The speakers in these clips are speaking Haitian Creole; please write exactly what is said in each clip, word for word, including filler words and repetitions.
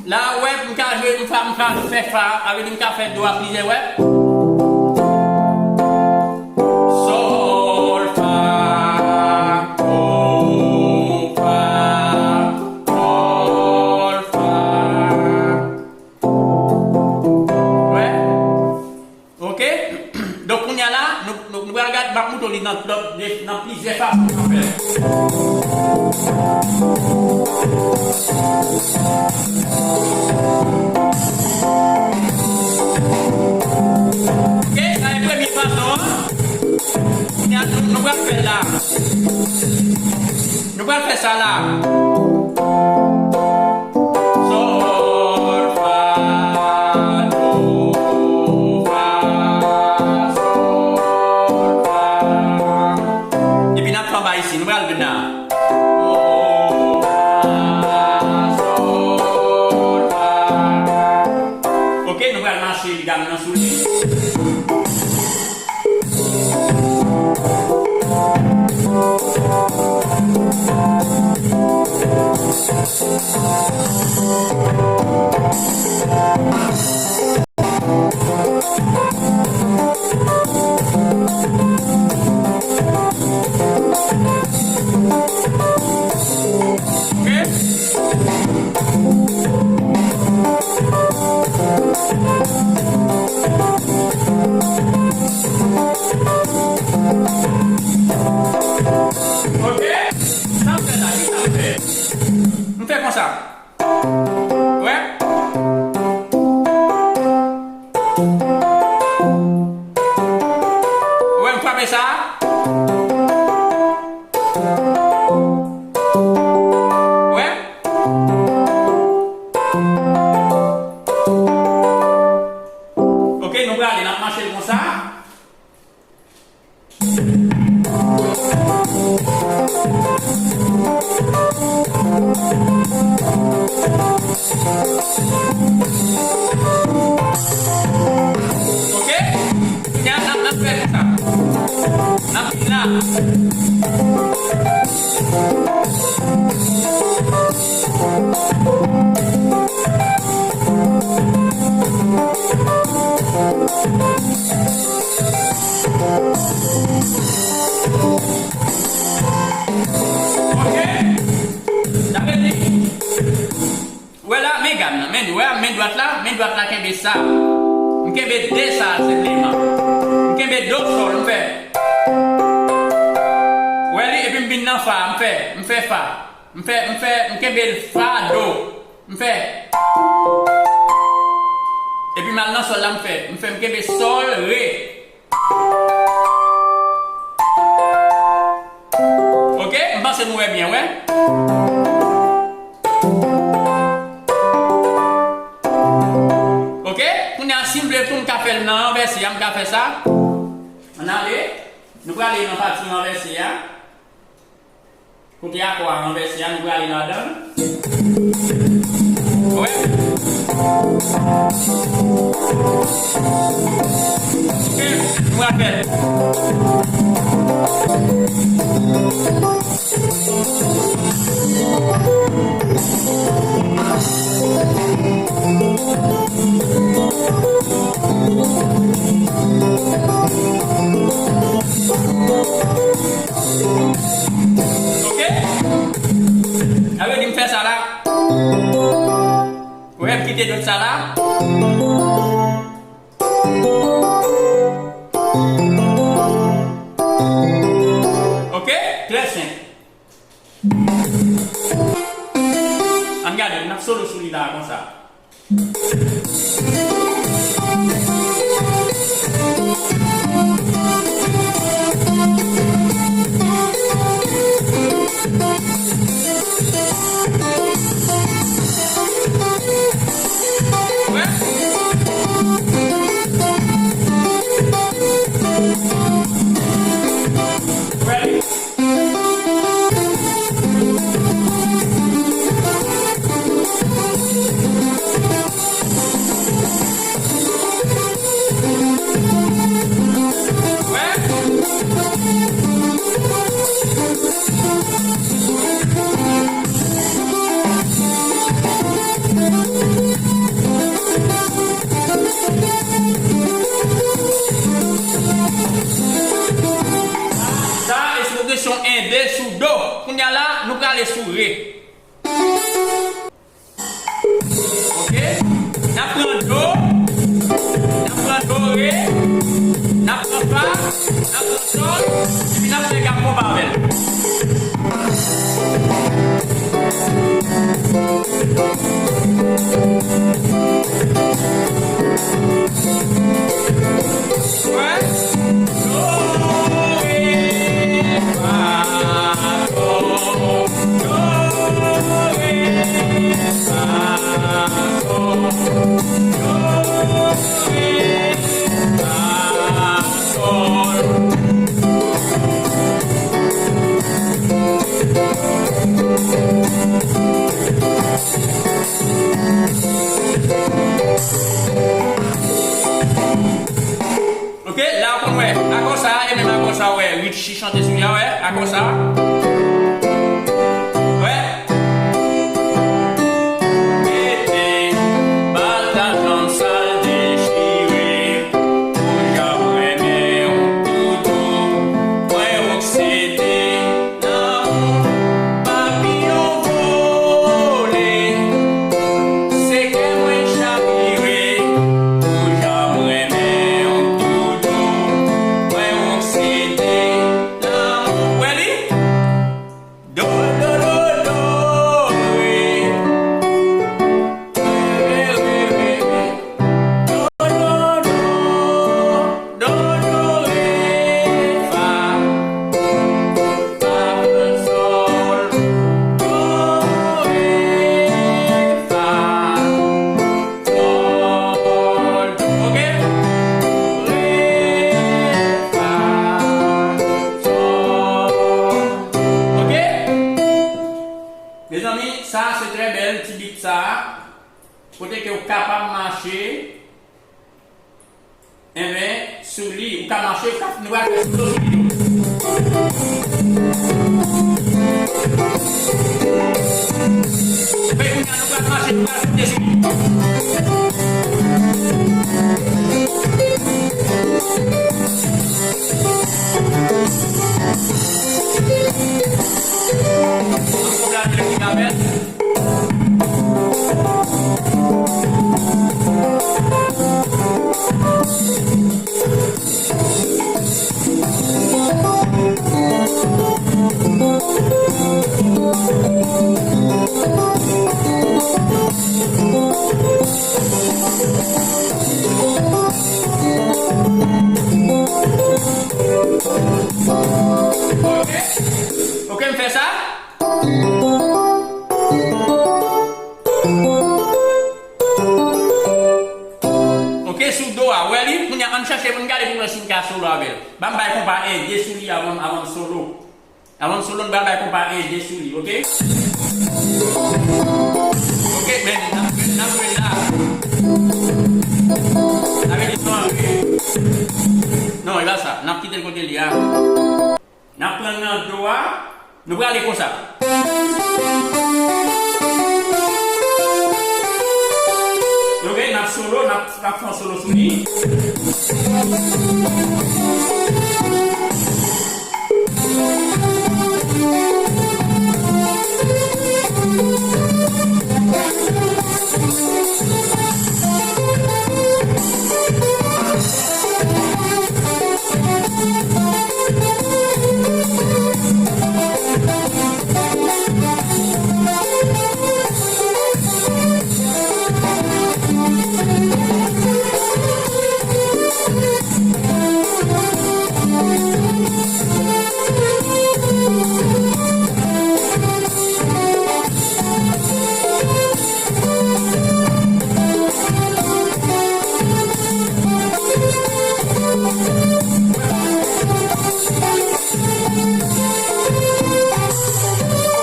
La, w wè, m ka jwe, m ka, m ka fè fa, sa vle di m ka fè do a plizyè, w wè. Sòl, fa, do, fa, sòl, fa. Wè. Oke? Donk, kounye a la, nou, nou, nou pral gade, m ap montre w li nan, nan, nan plizyè fason pou fè l. Oke? Sa se premye fason an. Kounye a, nou, nou pral fè l la. Nou pral fè sa la. Sòl, fa, do, fa, sòl, fa. Epi n ap fè anba isi, nou pral vin la. Do, fa, sòl, fa. Oke, nou pral mache gam nan sou li. Oke? Sa m fè la, ki sa m fè? M fè konsa. Wè? Wè, m frape sa. Wè? Oke, nou prale, n ap mache l konsa. Oke? Kounye a, n ap, n ap fè konsa. N ap vin la. Oke? Sa vle di, wè la, men gam nan, men, wè, men dwat la, men dwat la kenbe sa. M kenbe de sa senpleman. M kenbe do sòl, m fè. Wè li, epi m vin nan fa, m fè, m fè fa. M fè, m fè, m kenbe fa, do. M fè. Epi m al nan sòl la, m fè. M fè, m kenbe sòl, re. Oke, m panse nou wè byen, wè. Oke, kounye a, si m vle tou, m ka fè l nan ranvèse a, m ka fè sa. Ann ale, nou prale nan pati ranvèse a. Kote akò a ranvèse a, nou prale ladan l. Wè. Oke, nou pral fè l. Oke? Sa vle di m fè sa la. Wè, m kite dot sa la. sou re. Ok? N ap pran do, n ap pran do, re, n ap pran fa, n ap pran sòl, epi n ap fè gam konpa avè l. Ok, la ou konn wè akò sa a, e menm akò sa a, wè, Richie chante sou li a, wè, akò sa a. Wè. Mete bal lajan sal dechire, pou jan m renmen w toutou, mwen oksede. Lanmou papiyon vole, se kè mwen chavire, pou jan m renmen w toutou, mwen oksede. Lanmou, wè li? Do, do, do, do, re. Re, re, re, re. Do, do, do. Do, do, re, fa. Fa, sol. Do, re, fa. Sol. Ok? Re, fa, sol. Ok? Mezanmi, sa se trè bèl ti beat sa. Kote ke w kapab mache. Enben, sou li, ou ka mache, ou ka, nou pral fè solo sou li tou. Enben, kounye a, nou pral mache, nou pral sote sou li. Ann konplate l kounye a, bèl. Ok, m fè sa. Ok, sou do a, wè li, kounye a, ann chèche pou n gade pou n wè si n ka solo avè l. Ban m bay konpa en de sou li avan, avan m solo. Avan m solo, n pral bay konpa en de sou li, ok? Ok, men, n ap jwe, n ap jwe la. Sa vle di son an re. Non, e pa sa. N ap kite l kote li a. N ap pran nan do a, nou prale konsa. Ok, n ap solo, n ap, n ap fè yon solo sou li.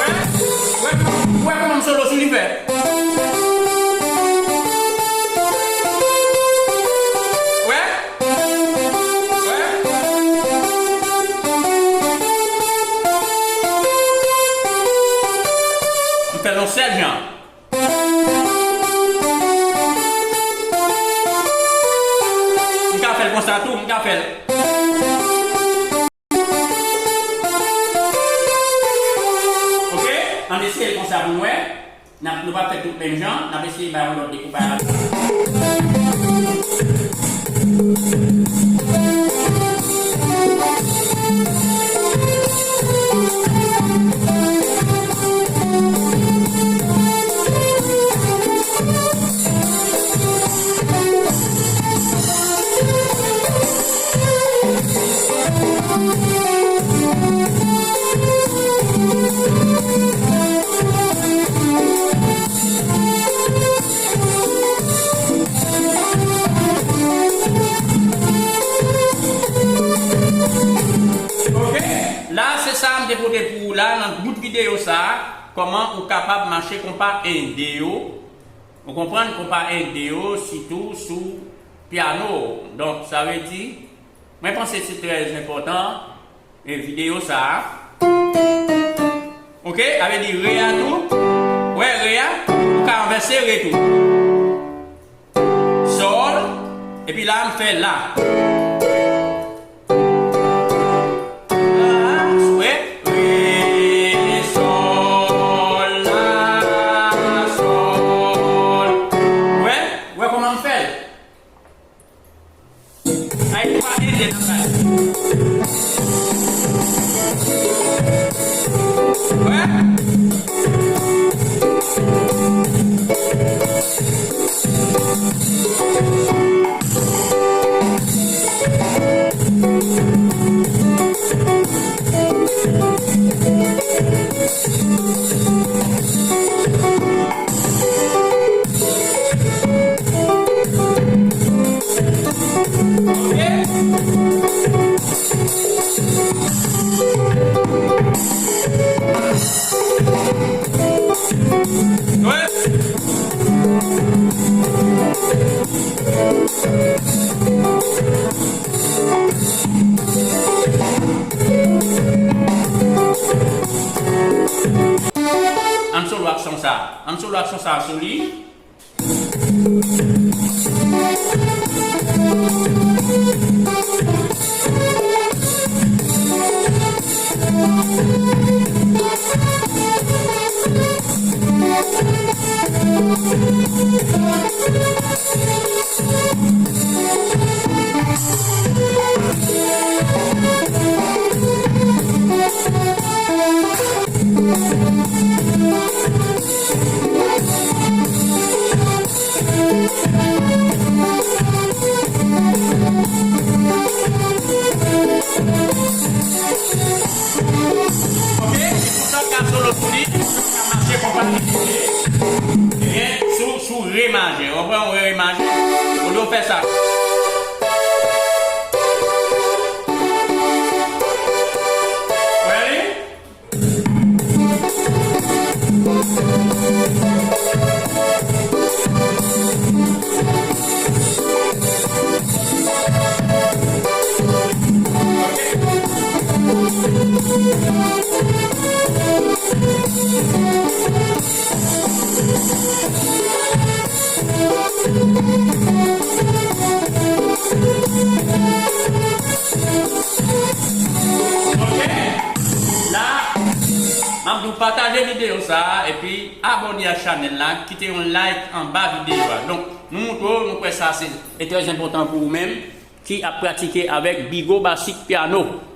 Wè, wè kòman m solo sou li fè. Wè. Wè. M fè l yon sèl jan. M ka fè l konsa tou, m ka fè l. Ok? sa pou n wè. N ap, nou p ap fè tout menm jan, n ap eseye bay yon lòt dekoupaj. Ok, la se sa m te pote pou ou la nan bout videyo sa, kòman ou kapab mache konpa ende yo. Ou konprann, konpa ende yo, sitou sou pyano. Donk, sa vle di, mwen panse se trè enpòtan, e videyo sa a. Ok, sa vle di re a tou. Wè, re a, ou ka anvèse re tou. Sòl, epi la, m fè la. La, wè, re, sòl, la, sòl. Wè, wè kòman m fè l. Ay, pa ede nan sa. Wè. Ann solo ak son sa. Ann solo ak son sa sou li. Ok, pou sa ka solo sou li, pou sa ka mache konpa li. Ebyen, sou, sou re majè. Ou konprann, re majè. Olye w fè sa. Ready? Ok. La, m ap di w pataje videyo sa a, epi abòne ak chanèl la, kite yon like anba videyo a. Donk, nou montre w, nou kwè sa se, e trè enpòtan pou ou menm ki ap pratike avèk Bigo Basic Piano.